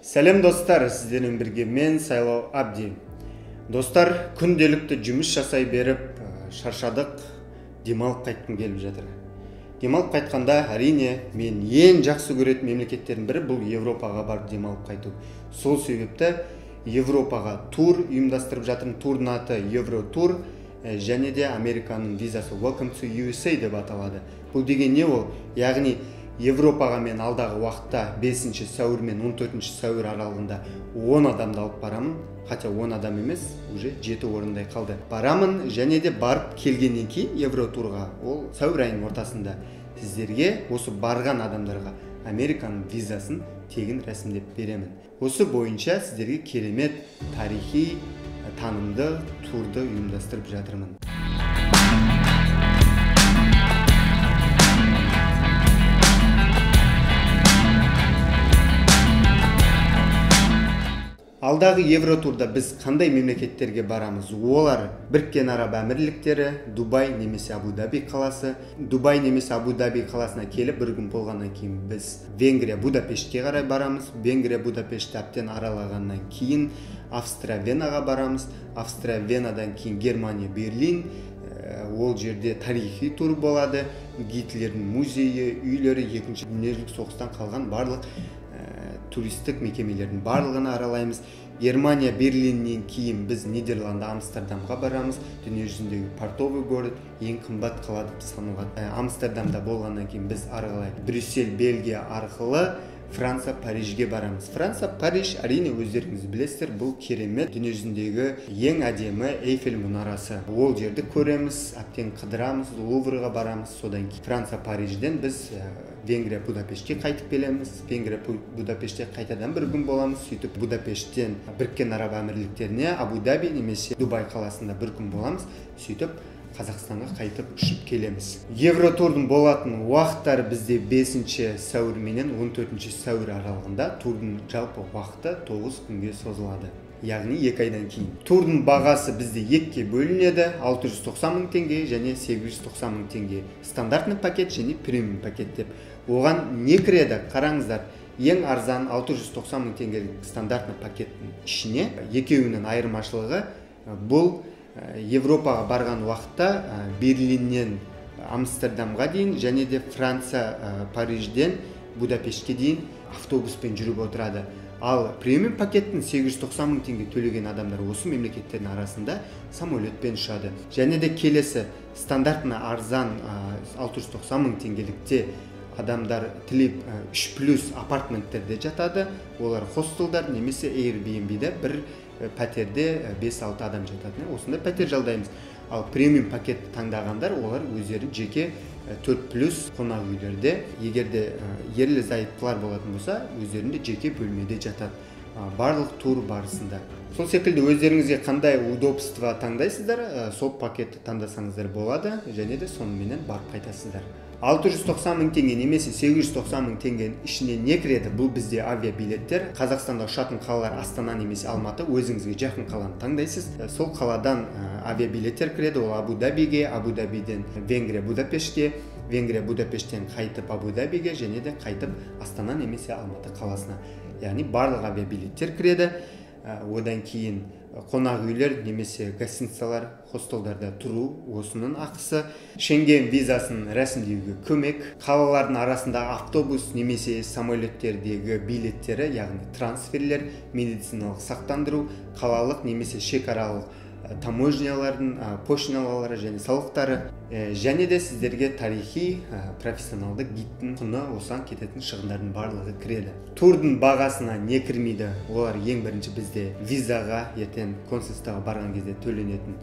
Сәлем достар, сіздермен бірге мен Сайлау Абди. Достар, күнделікті жұмыс жасай беріп, шаршадық, демалып қайтқым келіп жатыр. Демалып қайтқанда, әрине, мен ең жақсы көретін мемлекеттердің бірі бұл Европаға барып демалып қайту. Сол себепті Европаға тур ұйымдастырып жатырмын. Турдың аты Евротур, және де Американың визасы Welcome to USA деп аталады. Бұл деген не ол? Яғни Европаға мен алдағы уақытта 5 сәуір мен 14 сәуір аралығында 10 адамды алып барамын. Хотя 10 адам емес, уже 7 орындай қалды. Барамын және де барып келгеннен кейін Евротурға, ол сәуір айының ортасында сіздерге, осы барған адамдарға Американың визасын тегін рәсімдеп беремін. Осы бойынша сіздерге керемет тарихи танымды турды ұйымдастырып жатырмын. Алдағы Евротурда біз қандай мемлекеттерге барамыз? Олар Біріккен Араб Әмірліктері, Дубай немесе Абу-Даби қаласы. Дубай немесе Абу-Даби қаласына келіп бір күн болғаннан кейін біз Венгрия Будапештке қарай барамыз. Венгрия Будапештті әбден аралағаннан кейін Австрия Венаға барамыз. Австрия Венадан кейін Германия Берлин. Ол жерде тарихи тур болады. Гитлердің музейі, үйлері, екінші дүниежүзілік соғыстан қалған барлық туристік мекемелердің барлығын аралаймыз. Германия Берлиннен кейін біз Нидерланды Амстердамға барамыз. Дүниежүзіндегі портовый город, ең қымбат қала деп саналады. Амстердамда болғаннан кейін біз ары қарай Брюссель, Бельгия арқылы Франция, Парижге барамыз. Франция, Париж, әрине өздеріңіз білесіздер, бұл керемет дүниежүзіндегі ең әдемі Эйфель мұнарасы. Ол жерді көреміз, әбден қыдырамыз, Луврға барамыз. Содан кейін Франция, Парижден біз Венгрия, Будапештке қайтып келеміз. Венгрия, Будапештте қайтадан бір күн боламыз. Сөйтіп Будапешттен Біріккен Араб Әмірліктеріне, Абу-Даби немесе Дубай қаласында бір күн боламыз. Сөйтіп Қазақстанға қайтып ұшып келеміз. Евротурдың болатын уақыттары бізде 5 сәуір менен 14 сәуір аралығында. Турдың жалпы уақыты 9 күнге созылады. Яғни 2 айдан кейін. Турдың бағасы бізде екіге бөлінеді. 690 мың теңге және 890 мың теңге. Стандартный пакет және премиум пакет деп. Оған не кіреді? Қараңыздар, ең арзан 690 мың теңгелік стандартный пакеттің ішіне екеуінің айырмашылығы бұл Европаға барған уақытта Берлиннен Амстердамға дейін және де Франция Парижден Будапештке дейін автобуспен жүріп отырады. Ал премиум пакеттің 890 мың теңге төлеген адамдар осы мемлекеттердің арасында самолетпен ұшады. Және де келесі стандартына арзан 690 мың теңгелікте адамдар тілеп 3 плюс апартменттерде жатады. Олар хостелдар немесе Airbnb-де бір пәтерде 5-6 адам жататын. Осындай пәтер жалдаймыз. Ал премиум пакетті таңдағандар олар өздері жеке 4 плюс қонақ үйлерде, егер де ерлі зайыптылар болатын болса, өздерінде жеке бөлмеде жатады. Барлық тур барысында. Сол секілді өздеріңізге қандай удобство таңдайсыздар, сол пакетті таңдасаңыздар болады және де соныменен барып қайтасыздар. 690 мың теңге немесе 890 мың теңгенің ішіне не кіреді? Бұл бізде авиабилеттер. Қазақстанда ұшатын қалалар Астана немесе Алматы, өзіңізге жақын қаланы таңдайсыз. Сол қаладан авиабилеттер кіреді. Ол Абу-Дабиге, Абу-Дабиден Венгрия Будапештке, Венгрия Будапешттен қайтып Абу-Дабиге және де қайтып Астана немесе Алматы қаласына. Яғни барлық авиабилеттер кіреді. Одан кейін қонақ үйлер немесе гостиницалар, хостелдарда тұру, осының ақысы. Шенген визасын рәсімдеуге көмек. Қалалардың арасында автобус немесе самолеттердегі билеттері, яғни трансферлер, медициналық сақтандыру, қалалық немесе шекаралық таможнялардың пошлиналары және салықтары, және де сіздерге тарихи профессионалды гидтің құны, осыған кететін шығындардың барлығы кіреді. Турдың бағасына не кірмейді? Олар ең бірінші бізде визаға, ертең консульствоға барған кезде төленетін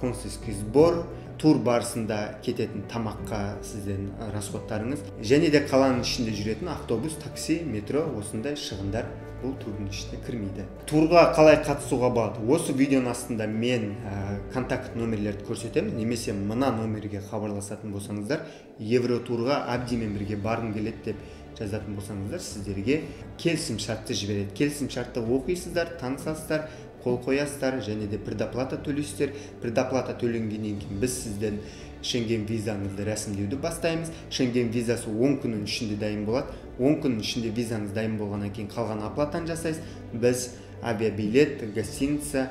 консульский сбор, тур барысында кететін тамаққа сіздердің расходтарыңыз, және де қаланың ішінде жүретін автобус, такси, метро, осындай шығындар бұл турдың ішіне кірмейді. Турға қалай қатысуға болады? Осы видеоның астында мен контакт номерлерді көрсетемін, немесе мына номерге хабарласатын болсаңыздар, Евротурға Абдимен бірге барғым келеді деп жазатын болсаңыздар, сіздерге келісім шартты жібереді. Келісім шартты оқисыздар, танысасыздар, қол қоясыздар және де предоплата төлейсіздер. Предоплата төленгеннен кейін біз сізден Шенген визаңызды рәсімдеуді бастаймыз. Шенген визасы 10 күннің ішінде дайын болады. 10 күннің ішінде визаңыз дайын болғаннан кейін қалған оплатаны жасайсыз. Біз авиабилет, гостиница,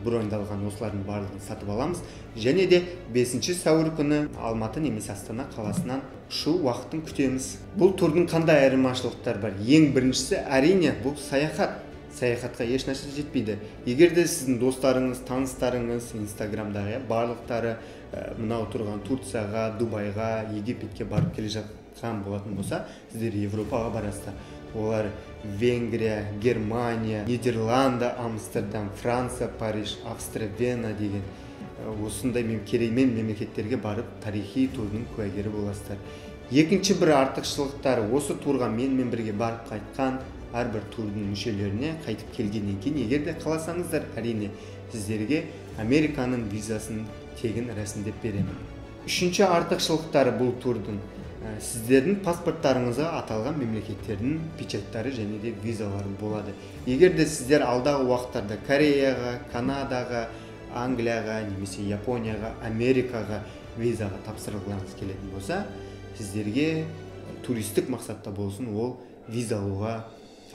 броньдалған осылардың барлығын сатып аламыз. Және де 5 сәуір күні Алматы немесе Астана қаласынан ұшу уақытын күтеміз. Бұл турдың қандай айырмашылықтары бар? Ең біріншісі, әрине, бұл саяхат. Саяхатқа еш нәрсе жетпейді. Егер де сіздің достарыңыз, таныстарыңыз, Инстаграмдағы барлықтары мынау тұрған Турцияға, Дубайға, Египетке барып келе жатқан болатын болса, сіздер Европаға барасыздар. Олар Венгрия, Германия, Нидерланды, Амстердам, Франция, Париж, Австрия, Вена деген осындай керемет мемлекеттерге барып тарихи турдың куәгері боласыздар. Екінші бір артықшылықтары, осы турға менімен бірге барып қайтқан әрбір турдың мүшелеріне қайтып келгеннен кейін, егер де қаласаңыздар, әрине сіздерге Американың визасын тегін рәсімдеп беремін. Үшінші артықшылықтары бұл турдың, сіздердің паспорттарыңызға аталған мемлекеттердің печаттары және де визалары болады. Егер де сіздер алдағы уақыттарда Кореяға, Канадаға, Англияға немесе Японияға, Америкаға визаға тапсырғыларыңыз келетін болса, сіздерге туристік мақсатта болсын, ол виза алуға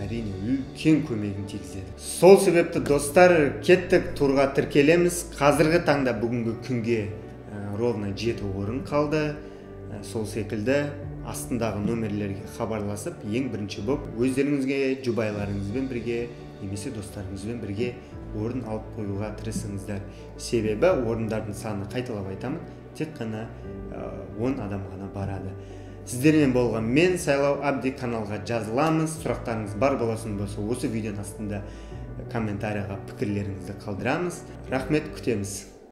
әрине үлкен көмегін тигізеді. Сол себепті, достар, кеттік, турға тіркелеміз. Қазіргі таңда бүгінгі күнге ровно 7 орын қалды. Сол секілді астындағы номерлерге хабарласып, ең бірінші боп өздеріңізге, жұбайларыңызбен бірге немесе достарыңызбен бірге орын алып қоюға тырысыңыздар. Себебі орындардың саны, қайталап айтамын, тек қана 10 адам ғана барады. Сіздермен болған мен, Сайлау Абди. Каналға жазыламыз. Сұрақтарыңыз бар болатын болса, осы видеоның астында комментарияға пікірлеріңізді қалдырамыз. Рахмет, күтеміз.